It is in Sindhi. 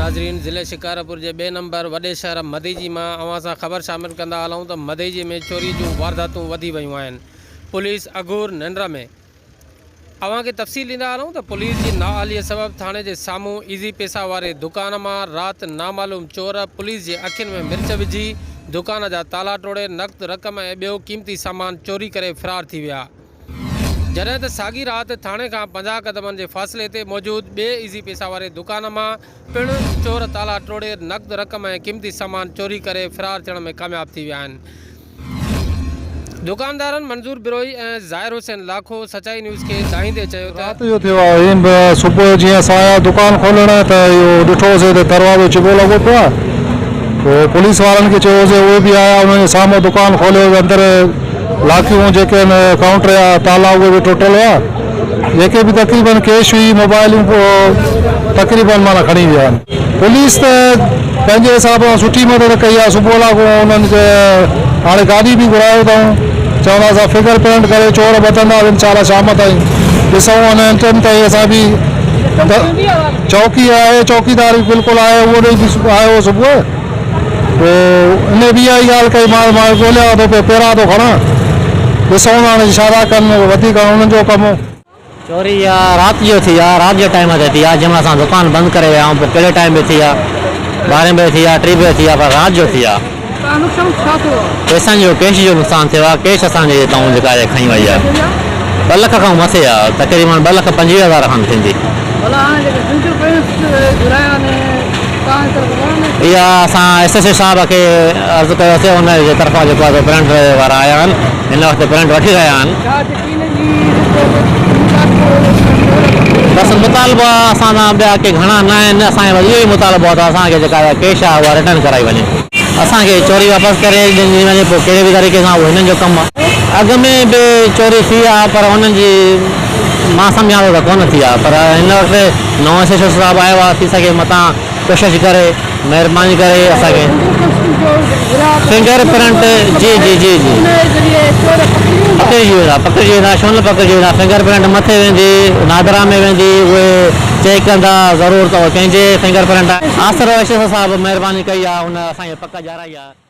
ناظرين ضلعي شڪارپور جي ٻئي نمبر وڏي شهر مديجي مان اوهان سان خبر شامل ڪندا هلون ته مديجي ۾ چوري جون وارداتون وڌي ويون آهن پوليس اگهور ننڊ ۾ اوهان کي تفصيل ڏيندا هلون ته پوليس جي نااهلي سبب ٿاڻي جي سامهون ايزي پيسا واري دڪان مان رات نامعلوم چور پوليس جي اکين ۾ مرچ وجهي دڪان جا تالا ٽوڙي نقد رقم ۽ ٻيو قيمتي سامان چوري ڪري فرار ٿي ويا جڏهن ته ساڳي رات ٿاڻي کان 50 قدمن جي فاصلي تي موجود ٻئي ايزي پيسا واري دڪان مان پڻ چور تالا ٽوڙي نقد رقم ۽ قيمتي سامان چوري ڪري فرار ٿيڻ ۾ ڪامياب ٿي ويا آهن. دڪاندارن منظور بروهي ۽ ظاهر حسين لاکو سچائي نيوز کي دانهيندي چيو ته. رات جو ٿيو آهي ائين به صبح جو جيئن اسان آيا دڪان کولڻ ته اهو ڏٺوسي ته دروازو چٻو لڳو پيو آهي پوء پوليس وارن کي چيوسي اهي به آيا انهن جي سامهون دڪان کوليو ته اندر لاکيون جيڪي آهن ڪائونٽر جا تالا اهي به ٽٽل هئا جيڪي به تقريبن ڪيش هئي موبائلون تقريبن معنيٰ کڻي ويا آهن. پوليس ته پنهنجي حساب سان سٺي مدد ڪئي آهي صبح لاڳو انهن کي هاڻي گاڏي به گهرايو اٿئون چوندا اسان فنگر پرنٽ ڪري چور ٻڌنداسين انشاء الله شام تائين ڏسون ان ٽيم تائين اسان به چوڪي آهي چوڪيدار به بلڪل آهي اهو به آيو هو صبح پوء ان به اها ئي ڳالهه ڪئي مان مان ڳوليان ٿو پيو پيرا ٿو کڻان ڏسون ٿا هاڻي ڇا ٿا ڪن وڌيڪ انهن جو ڪم. چوري اها رات جو ٿي آ، رات جي ٽائيم تي ٿي آ، جنهن مهل اسان دڪان بند ڪري ويا آهيون، پوء ڪهڙي ٽائيم به ٿي آ، ٻارهين بجي ٿي آ، ٽي بجي ٿي آ، پر رات جو ٿي آ. پئسن جو ڪيش جو نقصان ٿيو آ، ڪيش اسان جي هتان جيڪا آهي کڻي وئي آ، ٻه لک کان مٿي آ، تقريبن ٻه لک 25 هزار کن ٿيندي. اها اسان ايس ايس او صاحب کي عرض ڪيوسي، ان جي طرفان جيڪو آ سو پرنٽ وارا آيا آهن، هن وقت پرنٽ وٺي رهيا آهن. بس مطالبا اسان کان ٻيا ڪي گهڻا نه آهن اسان جو بس اهو ئي مطالبو آهي ته اسان کي جيڪا اها ڪيش آهي اها ريٽرن ڪرائي وڃي اسان کي چوري واپس ڪري ڏني وڃي پوء ڪهڙي به طريقي سان اهو هنن جو ڪم آهي. اڳ ۾ به چوري ٿي آهي پر انهن جي مان سمجهان ٿو ته ڪونه ٿي آهي پر هن وقت نئون ايس ايڇ او صاحب آيو آهي ٿي سگهي متان ڪوشش ڪري مهرباني ڪري اسان کي فنگر پرنٽ جي جي جي جي پڪڙجي ويندا پڪڙجي ويندا ڇو نه پڪڙجي ويندا فنگر پرنٽ مٿي ويندي نادرا ۾ ويندي اهي چيڪ ڪندا ضرور ته ڪنهن جي فنگر پرنٽ آهي آسرو ايس ايس او صاحب مهرباني ڪئي آهي ان اسان کي پڪ ڄارائي آهي.